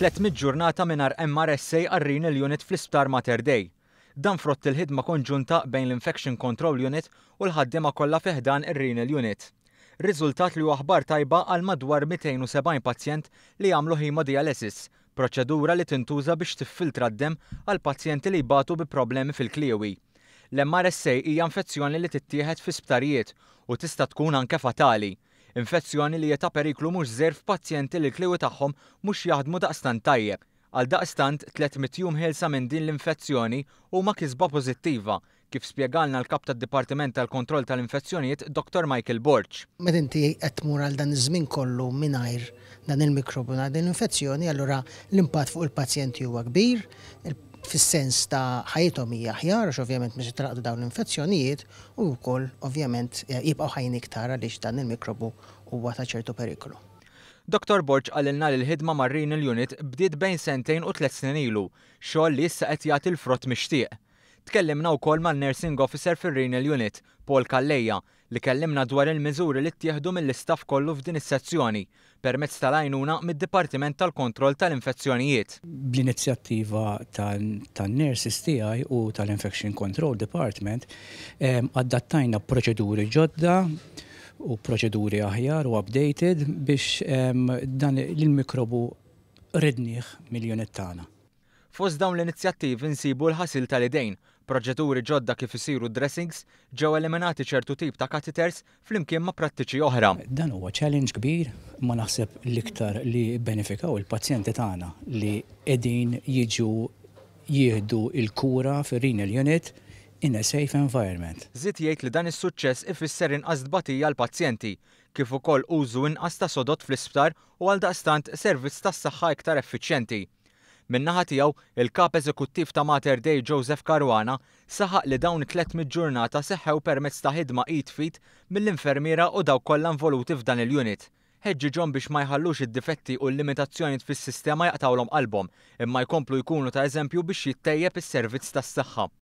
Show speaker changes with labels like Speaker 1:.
Speaker 1: 300 ġurnata mingħajr MRSA għar-Renal Unit fl-Isptar Mater Dei. Dan frott il-ħidma konġunta bejn l-Infection Control Unit u l-ħaddiema kollha fi ħdan ir-Renal Unit. Riżultat li huwa aħbar tajba għal madwar 270 pazjent li jagħmlu hemodialysis, proċedura li tintuża biex tiffiltra d-demm għal pazjenti li jbatu bi problemi fil-kliewi. L-MRSA hija infezzjoni li tittieħed fi sptarijiet u tista' tkun anke fatali. Infezzjoni li hija ta' periklu mhux żgħir f'pazjenti li l-kliewi tagħhom mhux jaħdmu daqstant tajjeb. Għaldaqstant, 300 jum ħielsa minn din l-infezzjoni huma kisba pożittiva, kif spjegalna l-Kap tad-Dipartiment tal-Kontroll tal-Infezzjonijiet Dottor Michael Borg.
Speaker 2: Meta inti qed tmur għal dan iż-żmien kollu mingħajr dan il-mikrobu, mingħajr din l-infezzjoni, allura l-impatt fuq il-pazjenti huwa kbir, fis-sens ta' ħajjithom hija aħjar għax ovvjament mhux se jilqtu dawn l-infezzjonijiet u wkoll ovvjament jibqgħu ħajjin iktar għaliex dan il-mikrobu huwa ta' ċertu periklu.
Speaker 1: Dr. Borg qalilna li l-ħidma mar-Renal Unit bdiet bejn sentejn u 3 snin ilu, xogħol li issa qed jagħti l-frott mixtieq. Tkellimna wkoll mal-Nursing Officer fir-Renal Unit, Paul Calleja, li kellimna dwar il-miżuri li ttieħdu mill-istaff kollu f'din is-sezzjoni permezz tal-għajnuna mid-Dipartiment tal-Kontroll tal-Infezzjonijiet.
Speaker 3: Bl-inizjattiva tan-nurses tiegħi u tal-Infection Control Department adattajna proċeduri ġodda u proċeduri aħjar u updated biex dan il-mikrobu ridnieh mill-unit tagħna.
Speaker 1: Fost dawn l-inizjattivi nsibu l-ħasil tal-idejn, proċeduri ġodda kif isiru dressings, ġew eliminati ċertu tip ta' catheters flimkien ma' prattiċi oħra.
Speaker 3: Dan huwa challenge kbir, ma naħseb l-iktar li benefikaw il-pazjenti tagħna li qegħdin jiġu jieħdu il-kura fir-renal unit in a safe environment.
Speaker 1: Żied jgħid li dan is-suċċess ifisser inqas tbatija l-pazjenti, kif ukoll użu inqas ta' sodod fl-isptar u għaldaqstant servizz tas-saħħa iktar effiċjenti. Min-naħa tiegħu, il-kap eżekuttiv ta' Mater Dei Joseph Caruana saħaq li dawn 300 ġurnata seħħew permezz ta' ħidma id f'id mill-infermiera u dawk kollha involuti f'dan il-unit. Ħeġġiġhom biex ma jħallux id-difetti u l-limitazzjonijiet fis-sistema jaqtawlhom qalbhom, imma jkomplu jkunu ta' eżempju biex jittejjeb is-servizz tas-saħħa.